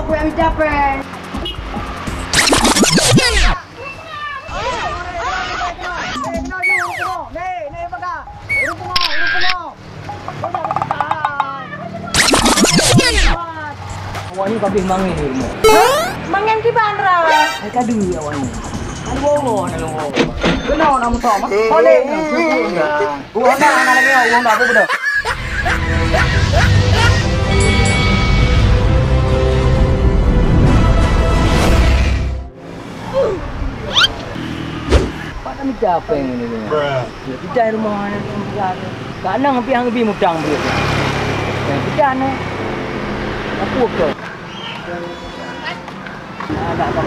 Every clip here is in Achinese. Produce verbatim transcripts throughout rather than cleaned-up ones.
aku yang minta prank. Awak ni habéh mangen di rumoh. Hah? Mangen kiban ra? Hai kadu awak ni. Kadu Allah na lo. Kena nak musa mah. Boleh. Uang dah, anak lagi, uang dah, apa benda? Pat na mita péng ni. Bruh. Dia pita rumah ni, dia pita. Ka nang piah ngebi mutang dia. Dia pita ni. Aku ke? Ada apa?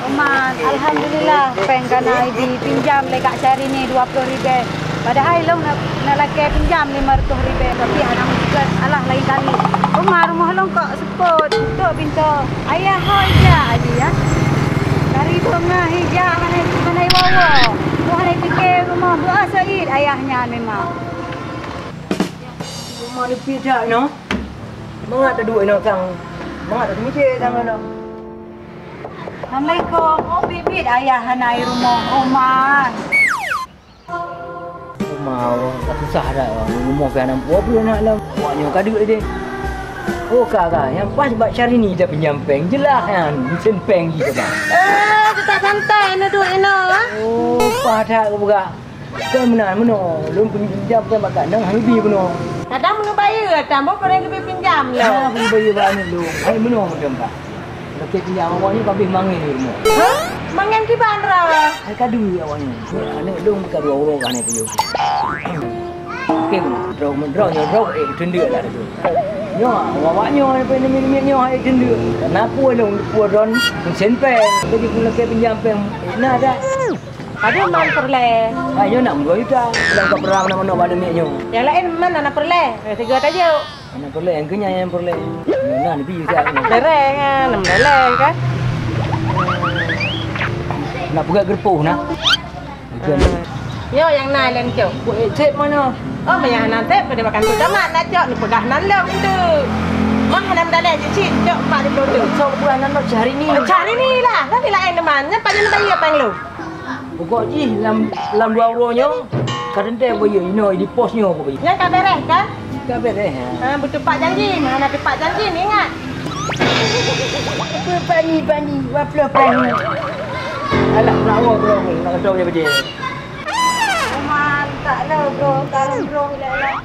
Oman, alhamdulillah, péng ka na dipinjam lé Kak Syahrini dua puluh ribèe. Padahai lôn na, na lakèe pinjam lima ratus ribèe, tapi hana meukeusut, alah laén kali. Oman, rumoh lôn kok seupôt, tok pintoe. Ayah ho ija aja ya. Dari bunga ija hana, hana iwowo. Hana pike rumoh beuasoe ayah nyan memang. Oman, leupie that inoe. Mangat taduek inoe sang. Mangat taduek miseue sang inoe. Assalamualaikum. Oh, bit-bit ayah hana i rumoh. Oman. Oma, ka susah that. Rumoh pih hana, dua puluh anak lom. Awak nyoe ka duek deh. Oh, ka, ka. Nyang pas bak Syahrini tapinjam péng. Jeulaih nyan, meusén péng jih ka. Eh, kita santai, neuduek inoe, ah. Oh, paih that geupeugah. Kon meunan meunoe, lôn pinjam péng bak kak nang hana geubri bunoe. Kadang meuneubayeue, tambah peureulèe geubri pinjam lom. Ah, hana geubri bak aneuk lôn. Hai meunoe meuteumpat. Lakèe pinjam awak nyoe ka habéh mangen di rumoh. Hah? Mangen kiban ra? Hai kadu awak nyoe. Aneuk lôn ka dua uroe ka hana geuyue. Oke, droe, droe nyoe droe, eh, teundeuk lah tu. Nyoe, awak nyoe, apa nyoe, nyoe, nyoe, hai teundeuk. Kenapa lôn, lôn pun ron, meusén péng. Jadi, lôn lakèe pinjam péng, eh, na dah. Ada man peureulèe. Ah, nyoe nak dua juta. Sedang ka peurang na manoe bak aneuk miet nyoe. Nyang laén man hana peureulèe. Eh, tiga tajuk. Hana peureulèe, nyang keu nyan nyang peureulèe. Nyoe na neubi juta. Peureulèe kan, enam peureulèe kan. Nak peugah geureupoh na. Bukan. Eh, nyoe nyang na lôn cok. Buet cek mana? Oh, meunyang hana sép, pada makan tu tamat nak cok, ni peugah nan lom tu. Mah hana meudalèe cit, cok empat puluh tu. Cok peugah nan lom cari ni. Oh, cari ni lah. Tapi laén teuma. Nyan pajan bayar péng lôn. Pokok jih lam, lam dua uroe nyoe, ka teuntèe beu inoe di pos nyoe pokok jih. Nyan ka bèrèh kan? Ka bèrèh, ha. Ha, beuteupat janji. Hana teupat janji, ingat. Apa bani, bani, dua puluh bani. Alah, nak uang, bro, nak kata dia berdeh. Oman, tak lah, bro, tak lah, bro, lah, lah.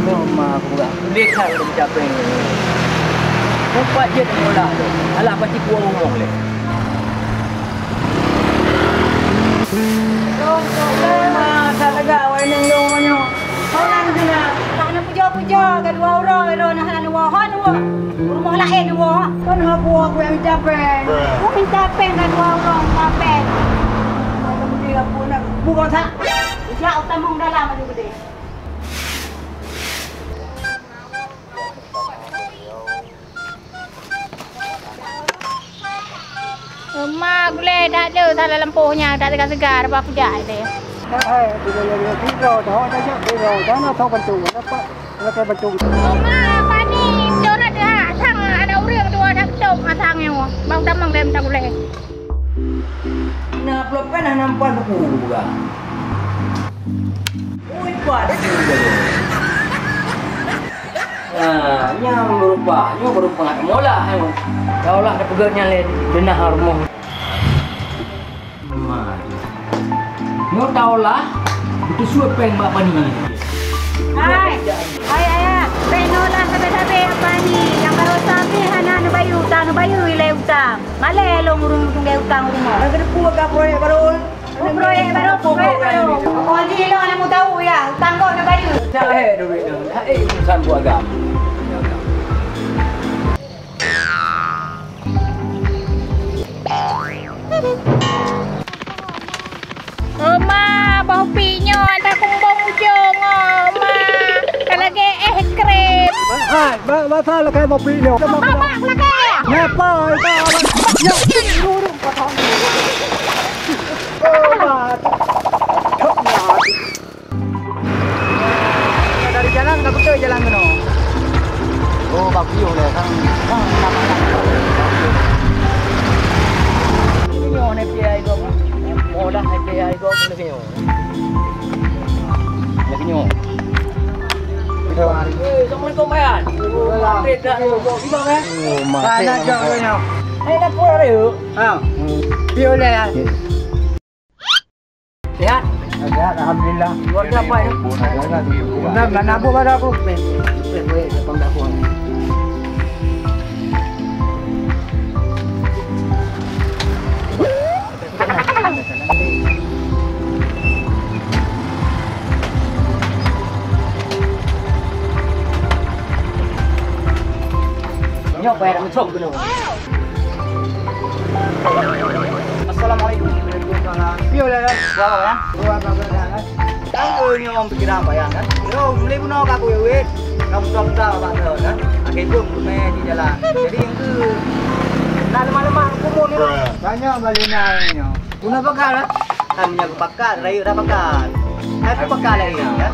Koma aku gak. Lihat udah mencapai ni. Empat je sekolah tu. Alah pasti kuah rumah leh. Koma, tak tegak awak inong dong nyoe. Orang kena. Tak nak puja-puja, kedua orang, orang nak, nak, nak, nak, nak. Rumoh laén nyoe. Kon hana buah kueh minta péng. Kueh minta péng ka dua uroe minta péng. Bukan sa. Ijak utamong dalam aju gede. Euma gulé that le salah lampôh nyan, that seuga-seuga, daba kujak teh. Hai, bila lagi piro, dah ada jak piro, dah nak tahu bantu, dapat. Pakai betul. Oma, pani, coret ha, sang ada ureueng dua dak cok ha sang nyoe. Bang tamong lem tak boleh. Nah, pelopon dah nampak buku buka. Ui, pat. Ah, nyam berupa, nyoe berupa ngat molah nyoe. Taulah dah peugah nyan lé, denah rumoh. Ma, nyoe taolah, beuteusuet péng bak pani. Hai, hai ayah, péng nyoe lah sabe-sabe bak pani. Nyang baroesa pih hana neubayeue utang, neubayeue ilèe utang. Malèe lôn ureueng tunggèe utang rumoh. Ada kena buat ke proyek baru? Oh, proyek baru, proyek baru. Oh, jih lôn hana mutau ya, utang kau neubayeue. Dah eh duit tu, dah eh urusan keluarga. Oma, boh pik nyoe takumbong ujong, Oma. Ka lagèe es krim. Hai, ba-, ba-, sa lakèe boh pik nyoe. Bak, bak, lakèe. Napa? Itu orang. Ya, duduk. Oh, ba-, Dari jalan ka beutôi jalan keunoe. Oh, bagus lé kan. Nyoe ni piai gom. Molah ni piai gom ni nyoe. Lagi nyoe. Eh, assalamualaikum, Bayan. Waalaikumsalam. Mana jauh ni? Eh, nak pulang yuk. Ha. Piye lé? Sehat? Sehat, alhamdulillah. Keluarga apa ya? Alhamdulillah. Udah, udah nabung pada aku. Baik, baik, baik, depan dah aku. Nyoe payah lam cok keunoe. Assalamualaikum. Waalaikumsalam. Piye lé, Lam? Wah, wah, ya. Wah, wah, wah, wah. Kan, eh, nyoe pikiran payah, kan? Yo, mulai bunoe ka kuwét-wét. Kamu doktor bak nyoe, kan? Akhé pun mé di jalan. Jadi, engke na lemah-lemah kumun ni. Banyak balik nyoe. Guna pakat lah. Kan meunyoe pakat, rayeuk dah pakat. Tapi pakat laén, ya.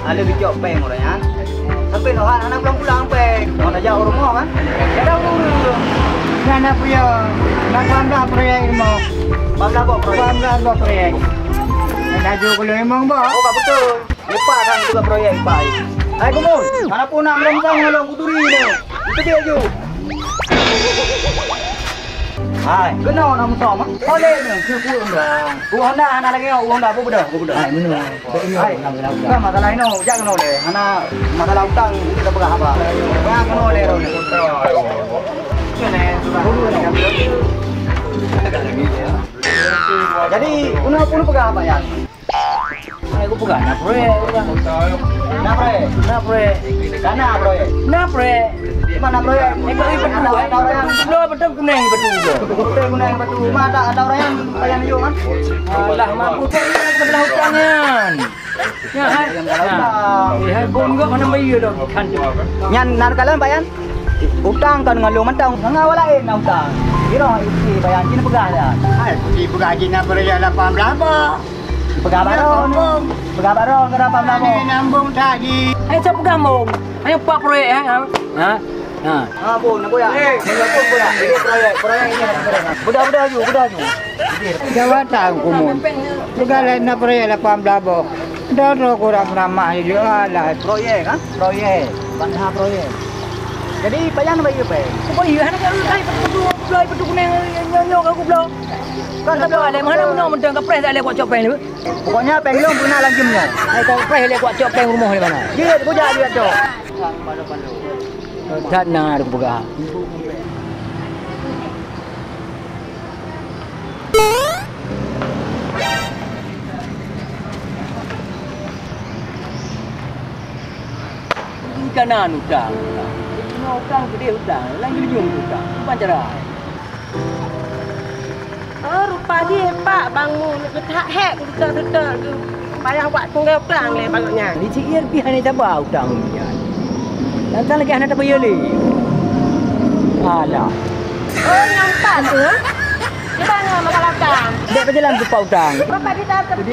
Ada geucok péng orang nyan. Sampai noh hana pulang-pulang péng. Mau tajak u rumoh kan? Jadi ureueng. Nyan apa ya? Lapan belas proyek rumoh. Lapan belas boh proyek. Lapan belas boh proyek. Nyan laju keuleumong boh. Oh, ka beutôi. Lepas kan juga proyek, Pak. Hai, Kumun. Mana pun nak melong-melong ngalong kuturi ni. Itu dia ju. Hai, keunoe na musoh mah. Boleh ni, keu ku undang. Ku Honda hana lagèe nyoe, ku Honda, bu beudôh, bu beudôh. Hai, meunoe. Hai, bukan masalah inoe, jak keunoe lé. Hana masalah utang, kita peugah apa. Peugah keunoe lé, Ron. Jadi, keunoe pun peugah apa ya? Hai, ku peugah, na proyek, ku peugah. Na proyek? Na proyek. Ka na proyek? Na proyek. Mana proyek? Eh, kau ibu tu, eh. Bloe beutôi kuneng ibu tu. Beutôi kuneng ibu tu. Ma ada, ada orang yang bayar yuk kan? Alah, mampu tak ni, sebelah utang kan. Ya, hai. Nah. Eh, hai, bom gok mana bayar dah. Kan. Nyan, nan kalian bayar? Utang kan ngalung mantong. Ngan awak lain na utang. Kira isi bayar, sini peugah dah. Hai, isi peugah jih na proyek lapan belas apa? Peugah baron. Peugah baron, kada apa-apa. Ini nyambung tadi. Eh, siapa peugah mong? Hanya empat proyek, eh, ha? Ha? Ha. Ha, bu, nak boya? Eh, nak boya? Ini proyek, proyek ini nak boya. Bedah, bedah ju, bedah ju. Jawatan kumun. Peugah lain na proyek lapan belas boh. Dah roh kurang ramah je lah. Proyek, ha? Proyek. Banyak proyek. Jadi, payah nak bayar, Pak? Bayar, hana kalau dah, betul, betul, betul, betul, kuneng, nyonya, aku belum. Kan tak boleh, mana, mana, mentang ke pres, tak boleh buat copeng tu. Pokoknya péng lôn beuna lam jeuem nyoe. Hai, kau preh lé kuat cok péng rumoh di mana? Jeuet, kujak jeuet cok. That na ada peugah. Ikan anu utang. Utang gede utang, lagi ujung utang. Bukan cara. Oh, rupa jih, Pak, bang mu, geutak hék, geutot-geutot, payah wak tinggai utang lé bak gobnyan. Di Siir pih hana taba utang nyan. Datang lagi hana taba lé. Alah. Oh, nyang pat tu, ha? Di mana masalah utang? Dek berjalan tu pak utang. Bapak di dalam tempat.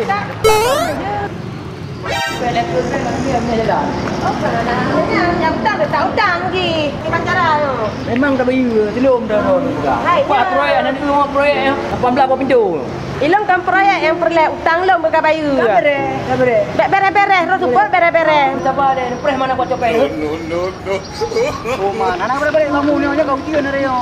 Nyang utang, tak utang lagi. Gimana cara tu? Memang tak bayu, belum dah, dah, dah. Hai, buat ya. Proyek, nanti rumah proyek ya. Lapan belas buah pintu. Ilong kan proyek nyang peureulèe utang lom beuka bayu. Tak boleh, tak boleh. Bèk bèrèh-bèrèh, roh support bèrèh-bèrèh. Sabar deh, preh mana buat copeng. No, no, no, no. Oh, mana nak balik-balik kamu ni aja kau kira ni, Rio.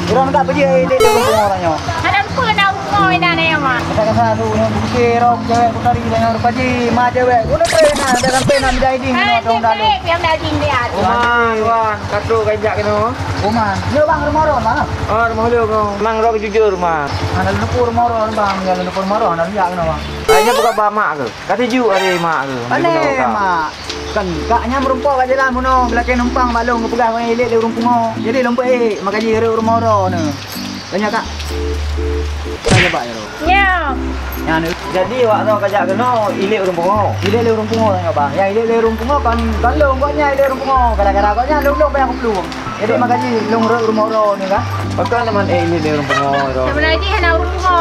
Ureueng tak peujeuet idéh ureueng pungo tanyoe. Hana peue na pungo inan nyoe, Ma. Kata-kata tu, nyoe bukti rok cewek ku tari dan nyoe rupa ji, ma cewek. Guna peue na, dah sampai nak bidai ding, nyoe dong dalu. Piang daging dia. Wah, wah, katu kajak kena. Uma, nyoe bang rumoh droe, Bang. Oh, rumoh lôn, Bang. Mang rok jujur, Bang. Hana lôn neupue rumoh droe, Bang. Nyoe lôn neupue rumoh droe, hana lôn jak keunoe, Bang. Hai, nyan bukan bak mak keuh? Ka tiju ari mak keuh. Pane, Mak? Kan kak nyan meurumpok bak jalan bunoe, geulakée numpang bak lôn geupeugah ngon ilét lé ureueng pungo. Jadi lôn peuék, maka jih rhot rumoh droe nyoe. Tanya, Kak. Tanya, Pak, ya, Bang. Nyoe. Nyan, jadi, awak droe kajak keunoe ilét ureueng pungo? Ilét lé ureueng pungo, tanya, Bang. Nyang ilét lé ureueng pungo kon, kon lôn, gobnyan ilét ureueng pungo. Gara-gara gobnyan lôn, lôn payah kuplueng. Jadi, maka jih lôn rhot rumoh droe nyoe kan. Pakon teuma, eh, ilét lé ureueng pungo droe? Sebenarnya jih hana ureueng pungo.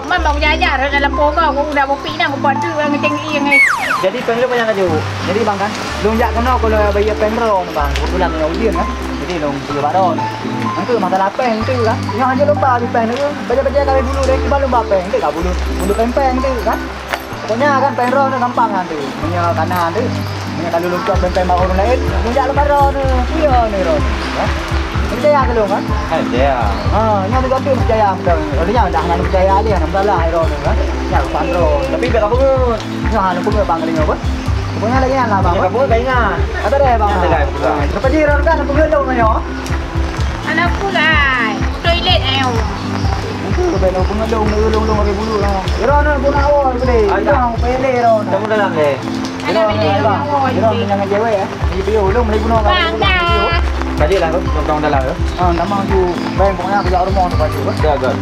Man bang jajar dalam pogo, ku udah bopi na, ku padu ngeceng ieng, eh. Jadi, péng lôn payah laju. Jadi, Bang kan, lôn jak keunoe kalau bayar péng droe nyoe, Bang. Kebetulan nyoe ujian kan. Jadi, lôn pergi bak droe nyoe. Engke masalah péng tu kan. Nyoe hana lôn ba habéh péng tu. Bajée-bajée kali bulu deh, kiban lôn ba péng tu, ka bulu, bulu péng-péng tu kan. Pokoknya kan péng droe tu gampang kan tu. Meunyoe kana tu, meunyoe ka lôn cok péng-péng bak ureueng laén, lôn jak lôn ba droe tu. Iya ni droe tu. Kan? Percaya ke lôn kan? Hai, percaya. Ha, nyoe beutôi percaya beutôi. Artinya dah hana percaya lé, hana masalah droe tu kan. Nyak lôn ba droe. Tapi bèk ka beungeut. Nyoe hana peue bang kali nyoe, Bang. Pokoknya lagi nyan lah, Bang. Nyoe ka beungeut ka ingat. Ada deh, Bang. Ada deh, Bang. Lepas ni, Ron, kan, peungeut lôn nyoe. Anak pulai. Toilet ayo. Itu lebih lôn peungeut lôn, lôn, lôn, lôn, bulu lah. Ron, Ron, guna awal tu deh. Ada. Ron, pele, Ron. Kamu dalam deh. Anak pele, Bang. Ron, jangan cewek ya. Ini dia, lôn, lagi guna. Bang, dah. Tadi lah, Ron, tong dalam tu. Ah, nama tu, Bang, pokoknya aku jak rumah tu, Bang. Dah, dah.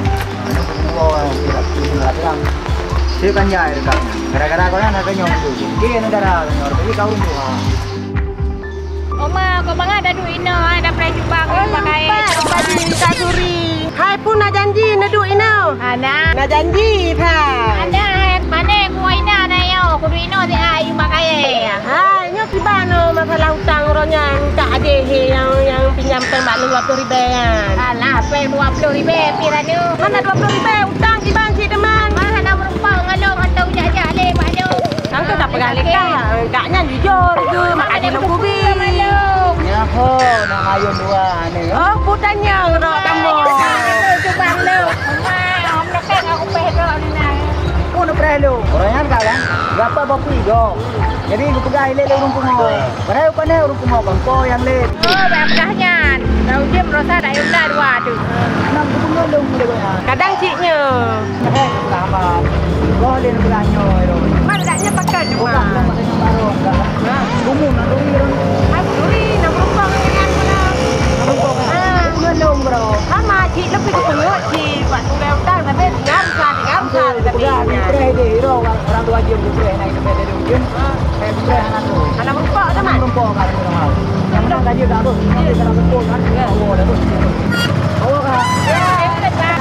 Dia kan jai dekat. Gara-gara kau nak kau nyoe tu. Dia negara kau nyoe. Tapi kau rumah. Oma, kau mangat dah duek inoe, ah, dah pernah jumpa kau pakai. Tadi tak suri. Hai pun nak janji neduek inoe. Ana. Nak janji tha. Ana, hai, mana ku ina na yo, ku duek inoe di ayu pakai. Hai, nyoe kiban, oh, masalah utang uroe nyan, kak adéh he nyang, nyang pinjam péng bak lôn dua puluh ribèe nyan. Alah, péng dua puluh ribèe pih laju. Hana dua puluh ribèe, utang kiban cit teuma. Hana meurumpok ngon lôn, hantom jak-jak lé bak lôn. Kan kau tak peugah lé kak, kak nyan jujur ke, mak haji lôn kubi. Nyaho, nak mayôn dua ni. Oh, ku tanya ro kamu. Cuba lôn. Mak, om nak aku peh ro ni nang. Ku nak peh lôn. Orang nyan kak kan? Berapa bapi go? Jadi, geupeugah ilét lé ureueng pungo. Padahai u pane ureueng pungo kon po nyang lé. Oh, bèk peugah nyan. Dah uji meurasa dak yum dah dua tu. Nang geupeungeut lôn muda gobnyan. Kadang cit nyoe. Eh, sama. Goh lé neupeugah nyoe, Ron. Mak dak nyoe pakai cuma. Bukan, bukan, bukan, bukan, bukan. Ha. Umum, nak duri, Ron. Aku duri, nak merumpok dengan pula. Nak merumpok, kan? Ha. Geupeungeut lôn, bro. Sama, cit lebih geupeungeut, cit. Buat tunggai utang, tapi tinggal, tinggal, tinggal, tapi. Bukan, tinggal. Dipreh deh, Ron. Orang, orang tua jeuem dipreh, nak dipreh deh, jeuem. Ha. Saya dipreh anak tu. Anak merumpok tu, Mat? Merumpok, kan, merumpok. Yang mana gaji tak tu? Nanti kalau betul, kan? Ya. Oh, dah tu. Oh, kan? Ya, ya, ya.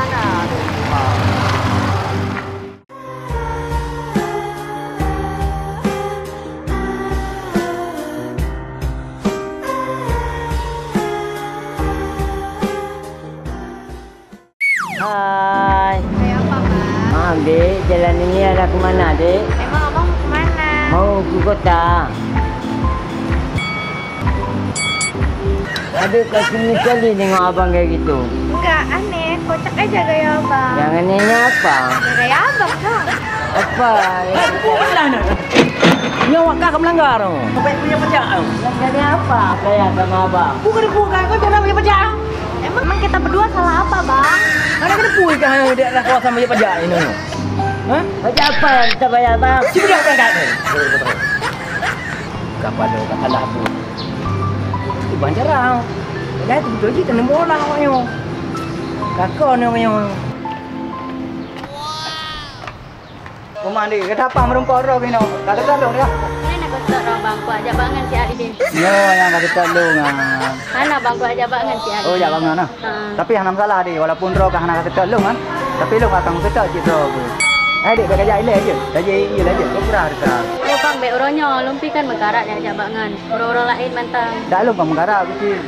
Hai. Hai, apa, Bang? Ah, Dek, jalan ini arah ke mana, Dek? Emang Abang mau ke mana? Mau ke kota. Ada kat sini kali tengok abang kayak gitu. Enggak, aneh. Kocak aja gaya Abang. Yang anehnya apa? Gaya Abang, Bang. Apa? Eh, bukan lah, nah. Nyawa kah melanggar, oh. Sampai punya pecah, oh. Melanggar apa? Saya sama abang. Bukan, bukan. Kau jangan punya pecah. Emang, emang kita berdua salah apa, Bang? Ada kena pui kah dia dah kawasan bayar pajak ini? Hah? Pajak apa yang kita bayar, Bang? Si budak berangkat ni. Kapal dia, kapal lah tu. Itu banjarang. Dah tu betul je, kena bola awak nyo. Kakak ni awak nyo. Uma, Dek, kata apa meureumpok droe keunoe? Ka teuka lôn, ya? Nyan na keutok droe, Bang, kuat jak bak ngon si Alidin. Nyoe nyang ka teuka lôn, ah. Hana, Bang, kuat jak bak ngon si Alidin. Oh, jak bak ngon, ah. Ha. Tapi hana masalah, Dek, walaupun droe ka hana ka teuka lôn, kan. Tapi lôn akan teuka cit droe keuh. Eh, Dek, bèk kajak ilèe jeuet. Kajak ilèe jeuet. Kok kurang teuka. Oh, Bang, bèk uroe nyoe, lôn pih kan meukarat jak bak ngon. Uroe-uroe laén mantong. Dak lôn ka meukarat keuh cit.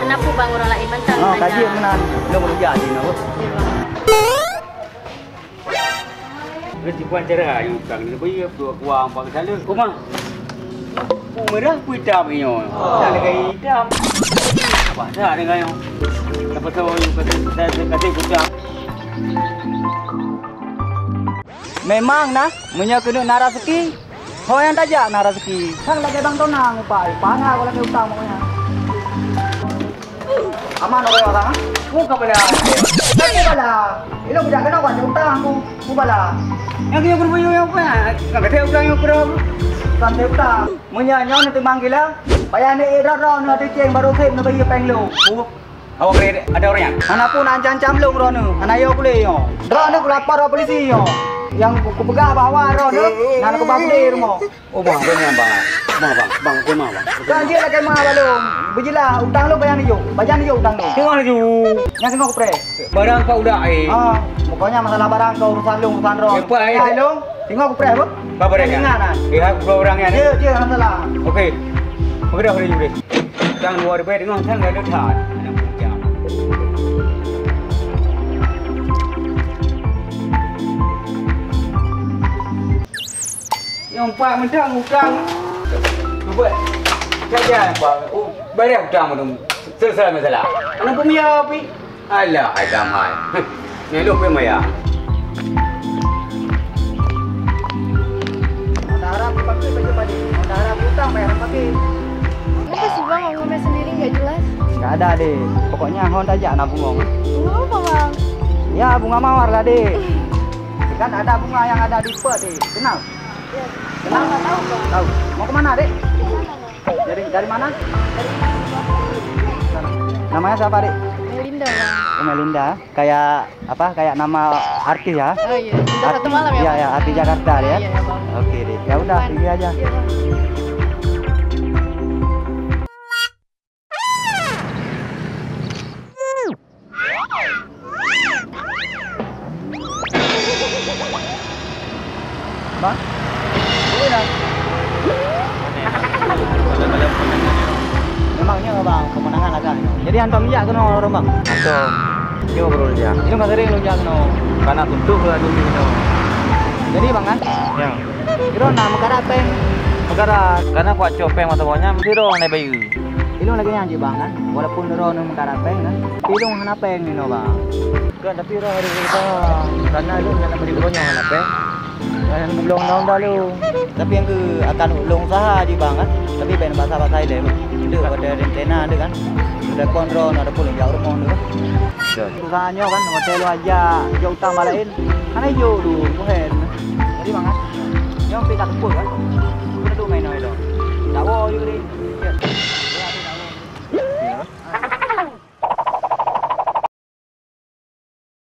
Hana peue, Bang, uroe laén mantong. Oh, kajak meunan. Lôn meureuja cit, nah. Oke, Bang. Sibuan cara utang ni, bagi aku kuang bang salut. Kuma. Ku merah ku hitam nyoe. Dah lagi hitam. Wah, dah dengan nyoe. Siapa tahu you kata, kata, kata utang. Memang nah, meunyoe keuneuk na raseuki, ho nyang tajak na raseuki. Sang lagèe bang Tonang upai, pana ko lagèe utang pokoknya. Aman orang orang, ha? Ku ka bala. Ku bala. Ilong jak kena buat utang ku. Ku bala. Yang kena berbuyu yang apa? Nak kata utang yang berapa? Bukan utang. Meunyoe nyoe na teumang gila, payah ni eh rot-rot na teuceng baru sép na bayeue péng lôn. Awak boleh ada orang yang? Hana pun ancam-ancam lôn droeneuh, hana yo kuleh yo. Droeneuh kulapor bak polisi yo. Yang ku, kupeugah bahwa droeneuh na keubah budé rumoh. Oh bang, bang, bang, bang, bang, bang, bang, bang. Kan dia lagi mah balong. Bejelah utang lôn bayar ni yo. Bayar ni yo utang lôn. Tengok laju. Nyang tengok kupreh. Barang kau udah eh. Ah, pokoknya masalah barang kau urusan lôn, urusan droeneuh. Apa eh? Hai lôn, tengok kupreh apa? Apa dia? Ingat kan? Eh, aku orang yang. Dia, dia masalah. Okey. Okey dah, boleh, boleh. Tang dua ribu dengan tang ada that. Nyang empat mentang utang. Cuba. Saja empat. Oh, bayar utang tu. Selesai masalah. Anak pemia api. Alah, hai damai. Ni lu pun maya. Mau darah pakai baju balik. Mau darah utang bayar pakai. Kenapa sih bang ngomel sendiri nggak jelas? Nggak ada deh. Pokoknya hon tajak na bungong. Bunga apa bang? Ya bunga mawar lah deh. Kan ada bunga yang ada di pot deh. Kenal? Iya. Kenal? Nggak tahu bang. Tahu. Mau kemana dek? Ke sana bang. Dari dari mana? Dari Namanya siapa dek? Melinda bang. Oh, Melinda. Kayak apa? Kayak nama artis ya? Oh iya. Udah satu malam ya, iya, bang? Iya, artis Jakarta ya. Iya, iya, bang. Oke deh. Ya udah, pergi aja. Iya, bang. Bang? Boleh dah. Memangnya bang, pemandangan agak. Jadi hantom jak keunoe ureueng bang? Hantom. Nyoe baru jak. Ilong ka sering lôn jak keunoe. Kana tutup lah dulu keunoe. Jadi bang kan? Ya. Kira na meukarat péng. Meukarat. Kana kuat cok péng mata bawah nyan mesti dong naik bayu. Ilong lagèe nyan jih bang kan. Walaupun droeneuh meukarat péng kan, tapi ilong hana péng nyoe bang. Kan tapi droe harus usaha. Karena ilong nak beri droe nyang hana péng. Kan bublong daun dah lu. Tapi nyang keu akan ulong usaha jih bang kan. Tapi bèk basah-basah ilèe bang. Dek pada rencana dek kan. Sudah kontrol ada pun jak rumoh tu kan. Usaha nyoe kan hotel lu aja, jok utang bak laén. Hana jok tu, buhen. Jadi bang kan. Nyoe pih ka teupeu kan. Pun tu main nyoe tu.